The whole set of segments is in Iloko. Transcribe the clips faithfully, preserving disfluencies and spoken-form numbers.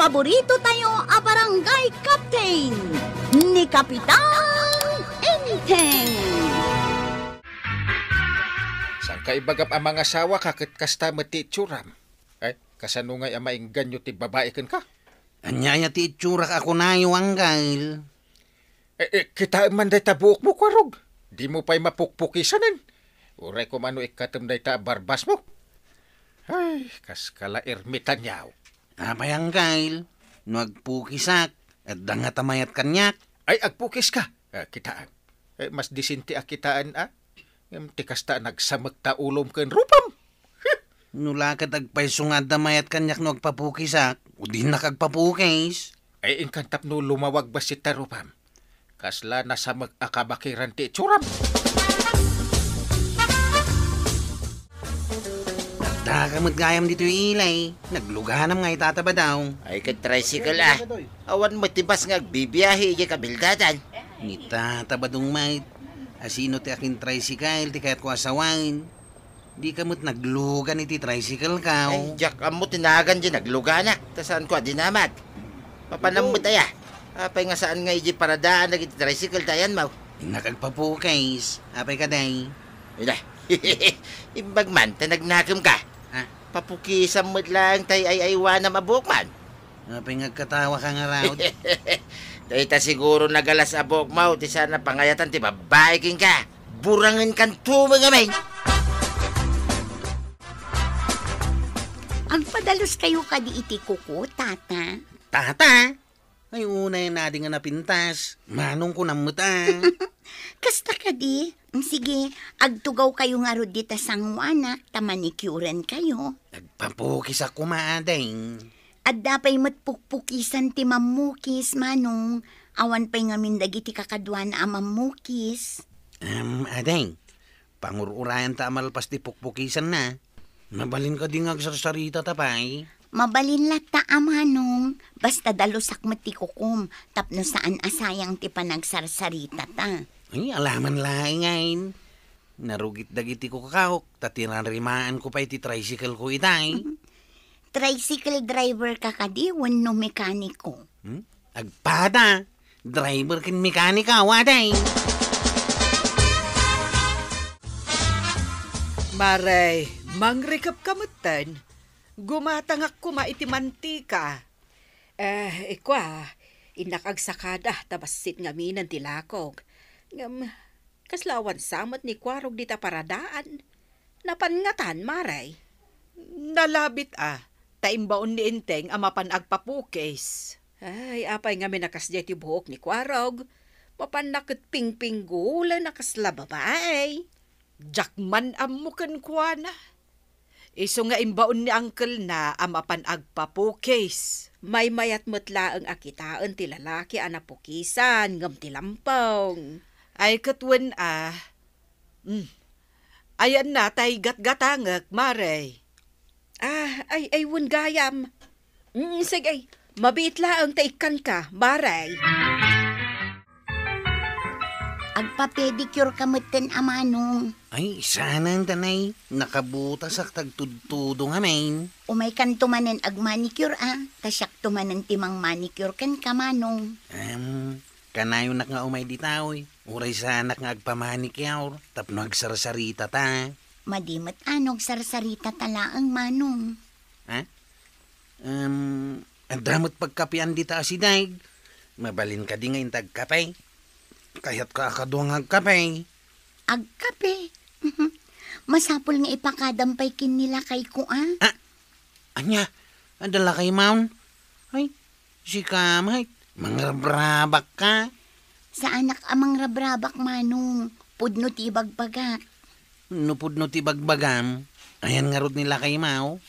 Paborito tayo a barangay captain, ni Kapitan Enteng. Saan ka ibagam a mangasawa ka ket kasta met ti itsuram? Ay, kasano ngay a maengganyo ti babai kenka? Ania aya ti itsurak a kunayo, Anggail? Eh, eh, kitaem man dayta buokmo, Kuarog. Dimo pay mapukpukisanen. Uray koma no ikkatem dayta a barbasmo. Ay, kas ka la ermitanyo. Apay, Anggail, no agpukisak, adda ngata mayat kaniak? Ay, agpukiska. Ah, kitaem. Eh, mas disente a kitaen, a? Ngem ti kasta, nagsamek ta ulom ken rupam. No la ket agpayso nga adda mayat kaniak no agpapukisak, o dinak agpapukis. Ay, inkan tapno lumawag bassit ta rupam. Kasla nasamek a kabakiran ti itsuram. Adda ka met gayam ditoy, Ilay. Nagluganam nga ita ta badaw. Ay, ket tricycle, a. Awan met ti bus nga agbibiahe idiay kabildadan. Ni Tata Badong met. Asino ti akin-tricycle ti kayatko a sawen? Dika met naglugan iti tricycle ka, o. Ay, diak ammo ti nagan di nagluganak, ta saanko a dinamag. Mapanam met aya. Apay nga saan nga idiay paradaan dagiti tricycle ta ayanmo? Innak agpapukis. Apay kadi? Ida. Imbag man, ta nagnakem ka. Ha? Papukisam met laeng tay ay-aywanam a buok man. Apay nga agkatawa ka ngarud? Dayta siguro nagalas a buokmo ti saan a pangayatan ti babbai kenka. Burangen kan tumeng amin. Agpadalus kayo kadi iti kuko, Tata? Tata? Ay, unay na di nga napintas. Manong ko nammet, a. Kasta kadi? Mm, sige, agtugaw kayo ngarud dita sangoanak ta manicuren kayo. Agpapukis a koma, ading. Adda pay met pukpukisan ti mammukis, Manong. Awan pay ngamin dagiti kakaduana a mammukis. Em, ading, pangur-urayanta a malpas ti pukpukisanna. Mabalin kadi nga agsarsaritata pay? Mabalin latta a, Manong. Basta dalusak met ti kukom, tapno saan a sayang ti panagsarsarita ta. Ay, alaman laeng, ain. Narugit dagiti kukaok, ta tinarimaanko pay ti tricycle ko itay. Tricycle driver ka kadi wenno mekaniko? Hmm? Agpada, driver ken mekaniko, awaday. Mare, mangrikep ka metten. Gumatangak koma iti mantika. Eh, ikua, innak agsakada ta bassit ngaminen ti lakog. Ngem, kasla awan sa met ni Kuarog dita paradaan. Napan ngatan, Mare? Nalabit a, ta imbaon ni Enteng a mapan agpapukis. Ay, apay ngamin a kasdiay ti buok ni Kuarog? Mapanna ket pingpinggulen a kasla babai. Diak man ammo kenkuana. Isu nga imbaon ni angkelna a mapan agpapukis. Maymayat met laeng a kitaen ti lalaki a napukisan ngem ti lampeng. Ay, ket wen a. Hmm. Ayanna tay gatgatangek, Mare. Ah, ay, ay, wen gayam. Mm, sige, mabiit laeng ta ikkanka, Mare. Agpa-pedicure ka metten a, Manong. Ay, saanen ta nay, nakabutasak ta agtudtudo ngamin. Umaykanto manen agmanicure a, ta siakto manen ti mangmanicure kenka, Manong. Em, kanayonak nga umay ditoy, uray saanak nga agpamanicure, tapno agsarsarita ta. Madi met a no agsarsarita ta laeng, Manong. Ha? Em, adda met pagkapean dita a sideg. Mabalin kadi nga inta agkape? Kayatka a kadua nga agkape. Agkape? Masapul nga ipakadam pay ken ni lakayko a. Ah, ania? Adda lakaymaon? Ay, sika met, mangrabrabak ka? Saanak a mangrabrabak, Manong. Pudno ti ibagbagak. No pudno ti bagbagam, ayan ngarud ni lakaymo?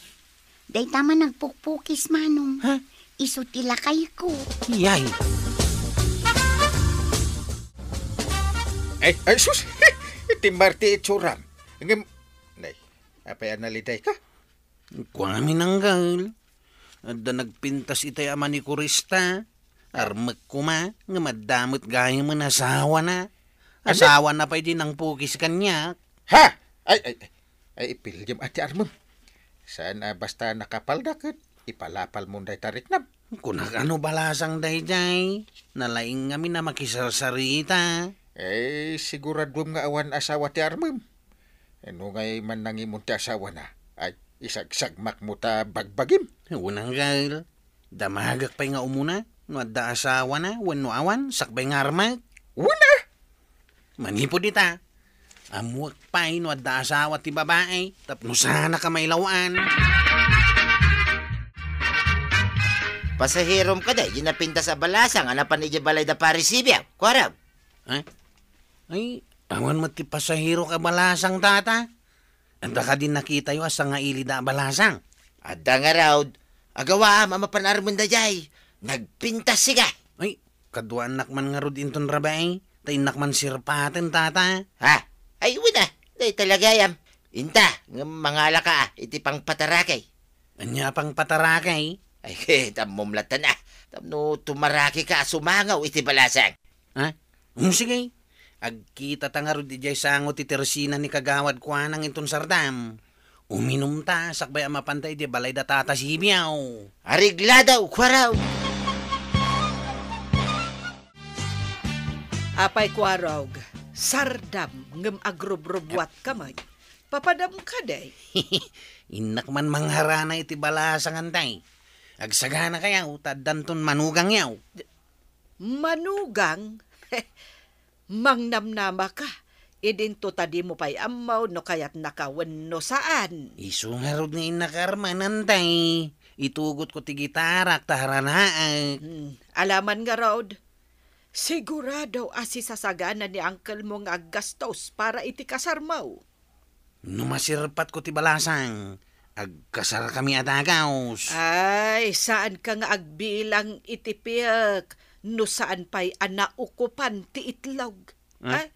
Dayta man nagpukpukis, Manong. Ha? Isu ti lakayko. Yay! Ay, ay, sus! Iti Marti itsuram. Ngem, nay, apay a naliday ka? Kuami nanggal. Adda nagpintas itay a manikurista. Armek koma nga madda met gayamen asawana. Ano? Asawana pay di nangpukis kaniak. Ha? Ay, ay, ay. Ay, ipilgem a ti armem. Saan a basta nakapalda ket ipalapalmon dayta riknam. Kunak, ano balasang daydiay? Nalaing ngamin a makisarsarita. Eh, siguraduem nga awan asawa ti armem. Eh, no ngay mannangimon ti asawana, ay, isagsagmakmo ta bagbagim. Wen, anggal. Damagek pay nga umuna, no adda asawana wenno awan, sakbay nga armek. Wen a! Manipud ita, ammoek pay no adda asawa ti babai, tapno saanaka mailaw-an. Pasaherom kadi, di napintas a balasang a napan idiay balay da Pare Sibiaw, kuarog? Ha? Ay, awan met ti pasahero a balasang, tata. Adda kadi nakitayo a sangailida a balasang? Adda ngarud. Agawaam a mapan armen daydiay. Nagpintas, siga. Ay, kaduaannak man ngarud inton rabii, ta innak man sirpaten, tata. Ha? Ay, wen a. Dayta la gayam. Inta, ngem mangalaka, a, iti pangpataraki. Ania a pangpataraki? Ay, ket ammom latta a. Tapno tumarakika a sumangaw iti balasang. Ha? Um, sige. Agkitata ngarud idiay sango ti tersina ni Kagawad Kuanang inton sardam. Uminumta, sakbay a mapanta idiay balay da Tata Sibiaw. Areglado, kuarog! Apay, kuarog, sardam ngem agrubrubuatka met. Papadam kadi? Innak man mangharana iti balasang, antay. Agsaganakayo, ta addanton manugangyo. Manugang? Mangnamnamaka. Idinto ta dimo pay ammo no kayatnaka wenno saan. Isu ngarud nga innak armen, antay. Itugotko ti gitarak ta haranaek. Hmm, alaman ngarud. Sigurado a sisasagana ni uncle mo nga aggastos para iti kasarmo. No masirpatko ti balasang, agkasarkami a dagus. Ay, saanka nga agbilang iti piek no saan pay a naukopan ti itlog. Eh? Ah?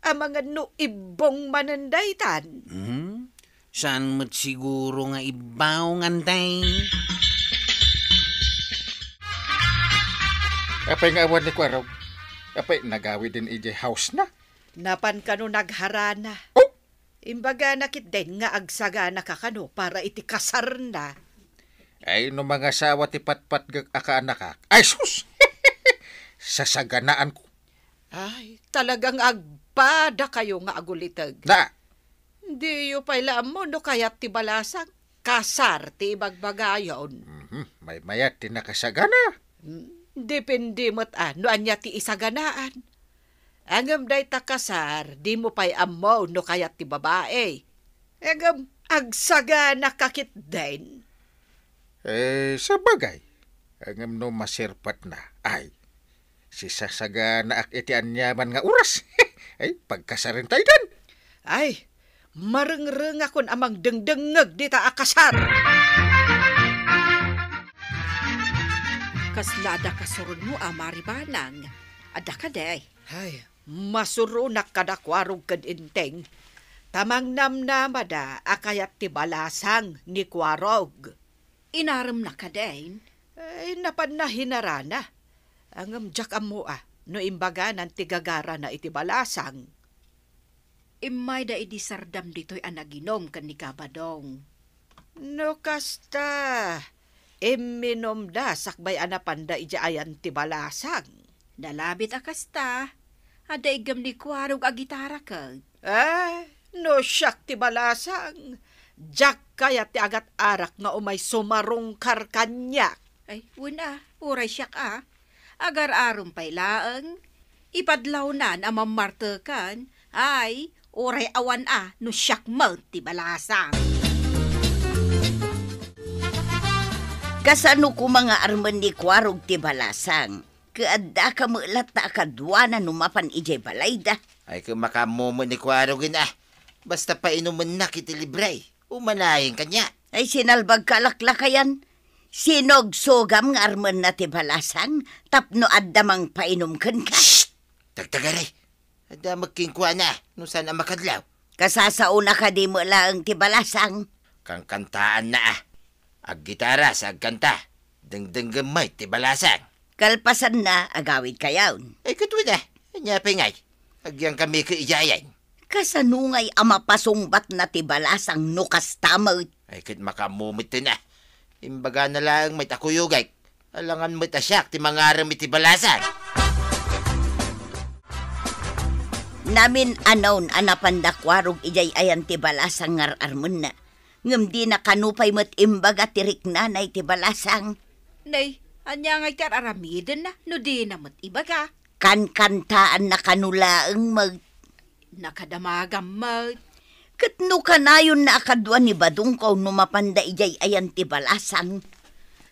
Amangan no ibbong manen daytan. Hmm? Saan met siguro nga ibbong, antay? Apay nga awan ni Kuarog? Apay nagawiden idiay house na? Napan kano nagharana. Oh! Imbagana ketdin nga agsaganaka kano para iti kasarna. Ay, no mangasawa ti patpatgek a kaanakak. Ay, sus! Sasaganaanko. Ay, talagang agpadakayo nga aguliteg. Na! Diyo pay la ammo no kayat ti balasang kasar ti ibagbagayon. Mhm, maymayat ti nakasagana. Hmm, depende met a no ania ti isaganaan. Ngem dayta kasar, dimo pay ammo no kayat ti babai. Ngem agsaganaka ketdin. Eh, sabagay. Ngem no masirpatna, ay, sisasaganaak iti aniaman nga oras. Ay, pagkasarentayo. Ay, marengrengakon a mangdengdengngeg dita a kasar. Kasla adda kasuronmo a maribanang? Adda kadi? Ay, masuronak kada Kuarog ken Enteng. Ta mangnamnamada a kayat ti balasang ni Kuarog. Inaremna kadin? Ay, napanna hinarana. Ngem diak ammo a no imbaganan ti gagarana iti balasang. Immayda idi sardam ditoy a naginum ken ni Kabadong. No kasta, imminumda sakbay a napanda idiay ayan ti balasang. Nalabit a kasta, adda igem ni Kuarog a gitara ket. Ah, no siak ti balasang, diak kayat ti agat-arak nga umay sumarungkar kaniak. Ay, wen a, uray siak a. Agar-arom pay laeng, ipadlawnan a mammarteken, ay, uray awan a no siak met ti balasang. Kasano koma nga armen ni Kuarog ti balasang? Ket adda ka met latta a kaduana no mapan idiay balayda. Ay, ket makaammo met ni Kuarog a. Basta painumennak iti libre. Umanayen kaniak. Ay, sinalbagka a laklakayan. Sinugsugam nga armenna ti balasang tapno adda mangpainum kenka. Shh! Tagtagari. Adda met kenkuana no saan a makadlaw. Kasasaona kadi met laeng ti balasang? Kankantaanna a. Aggitara sa agkanta. Dengdenggen met ti balasang. Kalpasanna, agawidkayon. Ay, ket wen a. Ania pay ngay? Agyangkami ket idiayen. Kasano ngay a mapasungbatna ti balasang no kasta met? Ay, ket makaammo met a. Imbagana laeng met a kuyogek. Alangan met a siak ti mangarem iti balasang. Namin-anon a napan da Kuarog idiay ayan ti balasang nga ar-armenna. Ngem dina kano pay met imbaga ti riknana iti balasang. Nay, ania ngay ti ar-aramidenna no dina met ibaga? Kankantaanna kano laeng met. Nakadamagam met. Ket no kanayonna a kadua ni Badongko no mapanda idiay ayan ti balasang.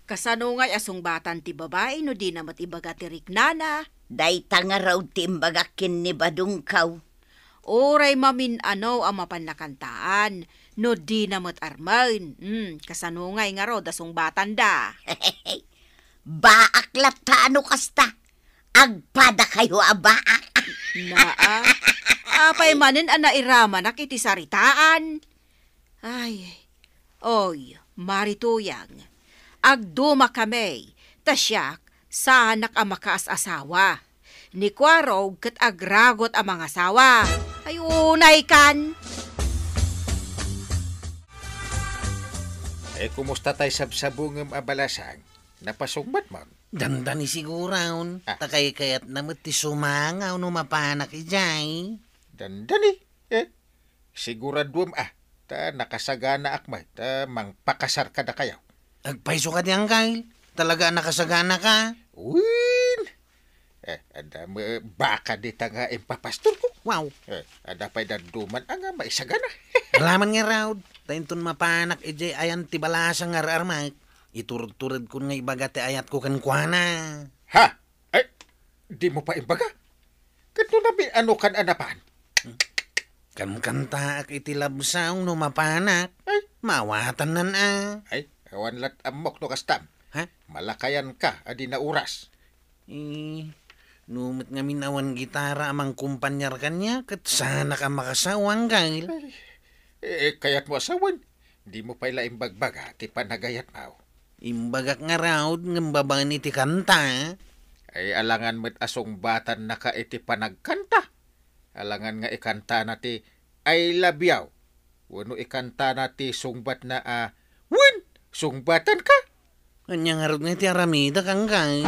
Kasano ngay a sungbatan ti babai no dina met ibaga ti riknana? Dayta ngarud ti imbagak ken ni Badongko. Uray mamin-ano a mapanna kantaan no dina met armen. Hmm, kasano ngay ngarud a sungbatanda? Baak latta no kasta. Agpadakayo a baak. Naa, apay manen a nairamanak iti saritaan? Ay, oy, marituyang, agdumakami, ta siak, saanak a makaas-asawa. Ni Kuarog ket agragot a mangasawa. Ay, unaykan! Ay, kumusta tay sabsabungem a balasang? Napasungbat man? Dandani siguron. Ah. Ta kaykayatna met ti sumangaw no mapanak idiay. Dandani? Eh, siguraduem a, ta nakasaganaak met, ta mangpakasar kadakayo. Agpayso kadi, Angkel? Talaga a nakasaganaka? Wen! Eh, adda met baka dita nga impapastorko. Wow. Eh, adda pay dadduma a nga maisagana. Alaman ngarud, ta inton mapanak idiay ayan ti balasang nga ar-armek, iturturedkon nga ibaga ti ayatko kenkuana. Ha? Ay, dimo pay imbaga? Ket no namin-anokan a napan? Kankantaak iti love song no mapanak. Ay. Maawatannan a. Ay, awan lat ammok no kastam. Ha? Malakayanka a di nauras. Eh, no met ngamin awan gitara a mangkumpanyar kaniak, ket saanak a makasawa, Angkel. Ay, eh, kayatmo a sawen? Dimo pay la imbagbaga ti panagayatmo. Imbagak ngarud ngem babaen iti kanta. Ay, alangan met a sungbatannaka iti panagkanta. Alangan nga ikantana ti "I love you" wenno ikantana ti sungbatna a "Wen, sungbatanka." Ania ngarud nga iti aramidek, Angkel?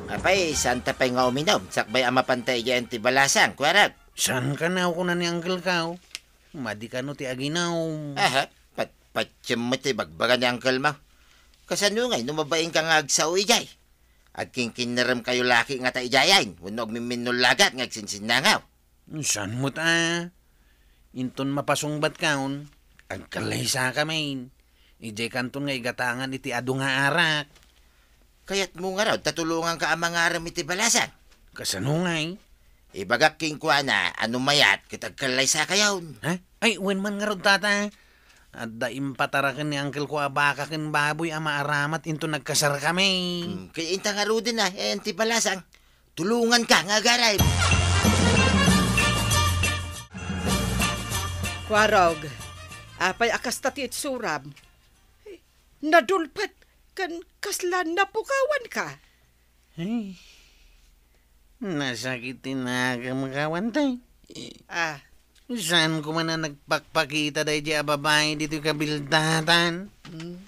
Apay, saanta pay nga uminum, sakbay a mapanta idiay ayan ti balasang, Kuarog? Saan kano, kuna ni Angkelko. Madi kano ti aginum. Aha, pat-, patiem met ti ibagbaga ni Angkelmo. Kasano ngay no mabainka nga agsao idiay? Agkinkinneremkayo laki ngata idiayen, wenno agmimminnullagat nga agsinsinnangaw? Saan met a? Inton mapasungbatkon, agkallaysakamin. Idiaykanton nga igatangan iti adu nga arak. Kayatmo ngarud ta tulonganka a mangarem iti balasang? Kasano ngay? Ibagak kenkuana a no mayat ket agkallaysakayon. Ha? Ay, wen man ngarud, Tata. Adda impataraken ni Angkelko a baka ken baboy a maaramat inton nagkasarkami. Hmm, ket inta ngaruden a, eh, ti balasang. Tulonganka nga agarem. Kuarog, apay a kasta ti itsuram? Nadulpet ken kasla napukawanka? Ay, nasakit ti nakem, Kuarog, tay. Ah. Saan ko man a nagpakpakita daydiay a babai ditoy kabildatan? Hmm.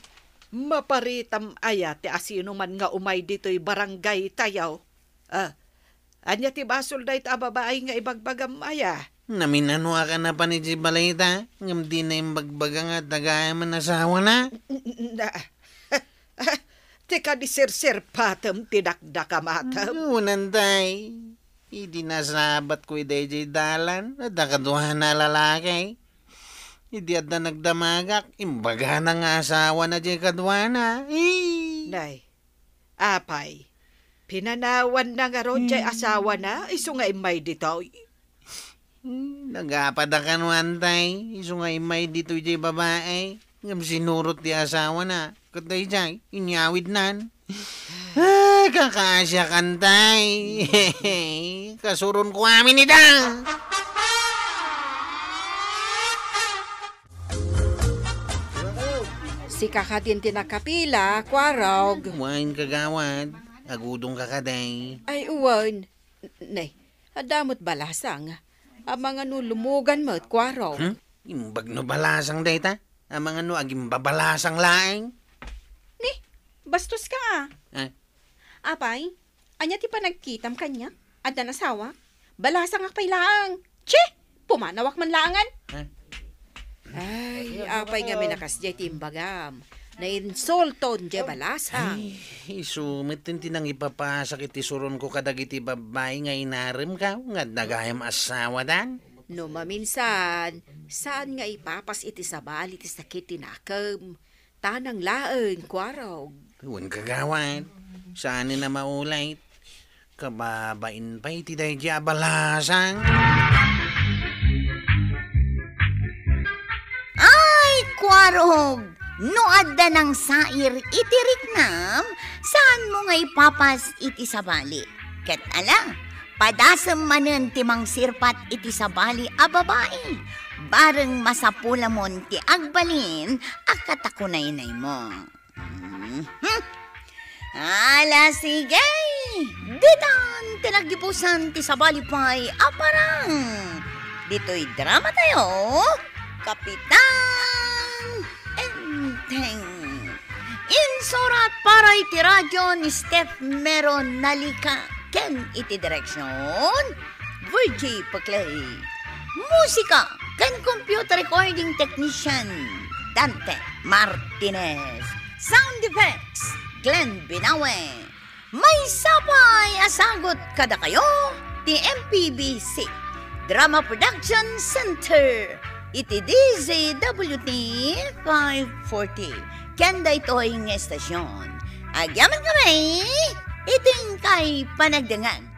Maparitam aya ti asinoman nga umay ditoy barangaytayo? Ah, ania ti basol dayta a babai nga ibagbagam aya? Namin-anoak a napan idiay balay ta, ngem dina imbagbaga nga adda gayam a nasawana. Na, ti kadi serserpatem ti dakdakamatem. Unan, tay. Idi nasabatko idiay dalan, adda kaduana a lalaki. Idi adda nagdamagak, imbagana nga asawana diay kaduana. Ee. Nay, apay, pinanawanna ngarud diay asawana isu nga immay ditoy? Hmm, nagapadakan, tay, isu nga immay ditoy diay babai. Ngem sinurot ti asawana. Ket daydiay, inyawidnan. Ay, kakaasiakan, tay. Kasuronko amin ida. Sika kadin ti nakapila, Kuarog. Wen, kagawad. Agudongka kadi. Ay, wen. Nay, adda met balasang. Amangan no lumugan met, Kuarog. Hmm? Imbag no balasang dayta? Amangan no agimbabalasang laeng? Ni, bastos ka, ah. Ah. Apay, ania ti panagkitam kaniak? Addan asawa? Balasangak pay laeng. Chi! Pumanawak man laengen. Ah. Ay, apay ngamin a kasdiay ti imbagam. Nainsulton diay balasang. Ay, isu met ti nangipapasak iti suronko kadagiti babbai nga inaremko nga adda gayam asawadan. No maminsan, saan nga ipapas iti sabali ti sakit ti nakem. Tanang laeng, Kuarog. Wen, kagawad. Saanen a maulay. Kababain pay ti daydi a balasang. Ay, Kuarog! No adda nangsair iti riknam, saanmo nga ipapas iti sabali. Ket ala, padasem manen ti mangsirpat iti sabali a babai, bareng masapulamon ti agbalin a katakunaynaymo. Mhm. Ala, sige! Ditan ti naggibusan ti sabali pay a parang. Ditoy drama tayo, Kapitan Enteng. Insurat para iti radio ni Steph Mero Nalika ken iti direksyon, Virgie Paclay. Musika ken computer recording technician, Dante Martinez. Sound effects, Glenn Binawe. Maysa pay a sagut kadakayo ti M P B C Drama Production Center iti D Z W T five forty. Ken daytoy nga estasyon, agyamankami iti inkay panagdengngeg.